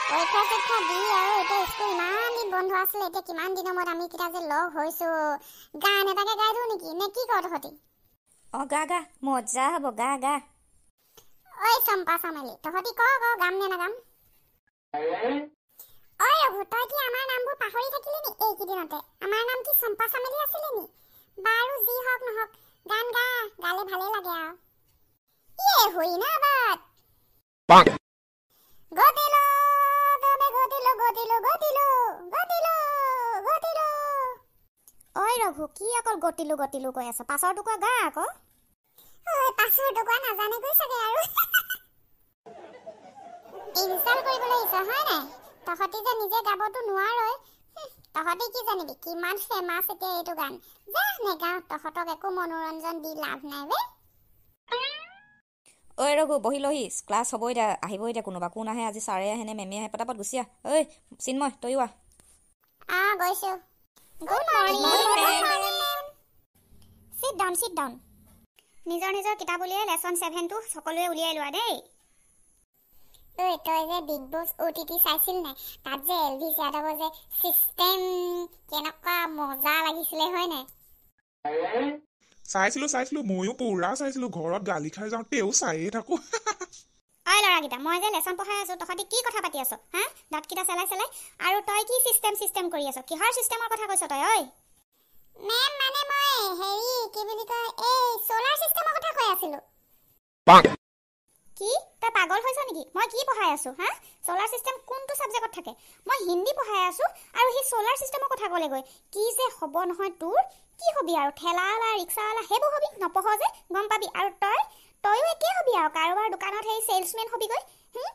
পৰীক্ষা চৰীক্ষা দি আৰু এতিয়া স্কুল ইমান দিন বন্ধ আছিলে, এতিয়া কিমান দিনৰ মূৰত আমি কেইটা যে লগ হৈছো। গান এটাকে গাই দিওঁ নেকি, নে কি ক তহঁতি? অঁ, গা গা, মজা হ'ব, গা গা। ঐ চম্পা চামেলি, তহঁতি ক ক, গাম নে নাগাম? ঐ ৰঘু, তই কি আমাৰ নামবোৰ পাহৰি থাকিলি নি এইকেইদিনতে? আমাৰ নাম কি চম্পা চামেলি আছিলে নি? বাৰু যি হওক নহওক, গান গা, গালে ভালেই লাগে আৰু। ইয়ে হুই না বাত। গতিলো তুমি গতিলো গতিলো গতিলো গতিলো গতিলো। ঐ ৰঘু, কি অকল গতিলো গতিলো কৈ আছ? পাছৰ টুকুৰা গা আকৌ। ঐ, পাছৰ টুকুৰা নাজানেগৈ চাগে আৰু। ইনষ্টল কৰিবলৈ আহিছ হয় নাই? তহঁতি যে নিজে গাবতো নোৱাৰই, তহঁতি কি জানিবি কিমান ফেমাছ এতিয়া এইটো গান। যা নেগাওঁ, তহঁতক একো মনোৰঞ্জন দি লাভ নাই বে। ঐ ৰঘু, বহি লহি, ক্লাছ হ'ব এতিয়া, আহিব এতিয়া কোনোবা। কোন আহে আজি, ছাৰে আহে নে মেমে আহে? পটাপট গুচি আহ। ঐ চিন্ময়, তয়ো আহ। আহ, গৈছো। Good morning. Sit down, sit down. নিজৰ নিজৰ কিতাপ উলিয়াই লেচন 7টো সকলোৱে উলিয়াই লোৱা দেই। ঐ, তই যে বিগ বছ অ' টি টি চাইছিল নাই? তাত যে এলভিছ যাদৱৰ যে চিষ্টেম, কেনেকুৱা মজা লাগিছিলে, হয় নাই? চাইছিলো চাইছিলো, ময়ো পুৰা চাইছিলো। ঘৰত গালি খাই যাওঁ, তেও চায়ে থাকো। ঐ ল'ৰাকেইটা, মই যে লেচন পঢ়াই আছো, তহঁতি কি কথা পাতি আছ হা, দাঁতকেইটা চেলাই চেলাই? আৰু তই কি চিষ্টেম চিষ্টেম কৰি আছ? কিহৰ চিষ্টেমৰ কথা কৈছ তই? ঐ মেম, মানে মই হেৰি, কি বুলি কয়, এই চ'লাৰ চিষ্টেমৰ কথা কৈ আছিলো। কি, তই পাগল হৈছ নেকি? মই কি পঢ়াই আছো হা? চ'লাৰ চিষ্টেম কোনটো ছাবজেক্টত থাকে? মই হিন্দী পঢ়াই আছো আৰু সি চ'লাৰ চিষ্টেমৰ কথা ক'লেগৈ। কি যে হ'ব নহয় তোৰ! কি হবি আৰু, ঠেলাৱালা, ৰিক্সাৱালা সেইবোৰ হবি? নপঢ় যে গম পাবি। আৰু তই, তয়ো একেই হবি আৰু, কাৰোবাৰ দোকানত সেই চেলছমেন হবিগৈ।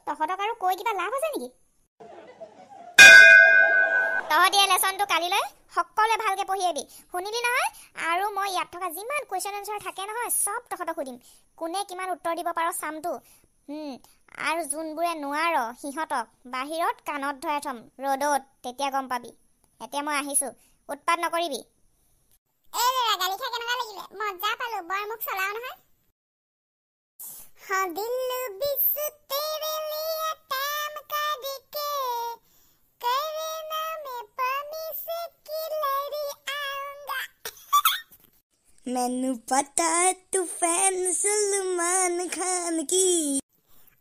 তহঁতক আৰু কৈ কিবা লাভ আছে নেকি? তহঁতি এই লেচনটো কালিলৈ সকলোৱে ভালকৈ পঢ়ি আহিবি, শুনিলি নহয়? আৰু মই ইয়াত থকা যিমান কুৱেশ্যন এনচাৰ থাকে নহয়, চব তহঁতক সুধিম। কোনে কিমান উত্তৰ দিব পাৰ চামতো। আৰু যোনবোৰে নোৱাৰ, সিহঁতক বাহিৰত কাণত ধৰাই থ'ম ৰ'দত, তেতিয়া গম পাবি। এতিয়া মই আহিছোঁ, উৎপাত নকৰিবি। এই ল'ৰা, গালি খাই কেনেকুৱা লাগিলে? মজা পালো। বৰ মুখ চলাও নহয়। हाँ दिल बिस तेरे लिए टाइम करके करना मैं परमिश की लड़ी आऊंगा। ਮੈਨੂੰ ਪਤਾ ਤੂੰ ਫੈਨ ਸਲਮਾਨ ਖਾਨ ਕੀ।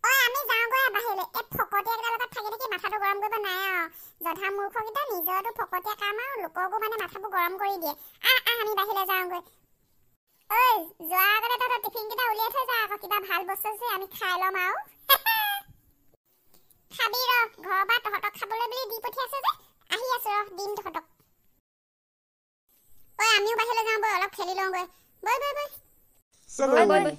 ঐ, আমি যাওঁগৈ বাহিৰলৈ। এই ফকতীয়াকেইটাৰ লগত থাকি থাকি মাথাটো গৰম কৰিব নাই আৰু। জধা মূৰ্খকেইটা, নিজৰটো ফকতীয়া কাম আৰু লোককো মানে মাথাবোৰ গৰম কৰি দিয়ে। আহ আহ, আমি বাহিৰলৈ যাওঁগৈ। ঐ, যোৱাৰ আগতে তহঁতৰ টিফিনকেইটা উলিয়াই থৈ যা আকৌ, কিবা ভাল বস্তু আছে, আমি খাই ল'ম আৰু। খাবি ৰ, ঘৰৰ পৰা তহঁতক খাবলৈ বুলি দি পঠিয়াইছে যে। আহি আছো ৰ, দিম তহঁতক। ঐ, আমিও বাহিৰলৈ যাওঁ বৈ, অলপ খেলি লওঁগৈ। বৈ বৈ বৈ। চলো। বৈ বৈ।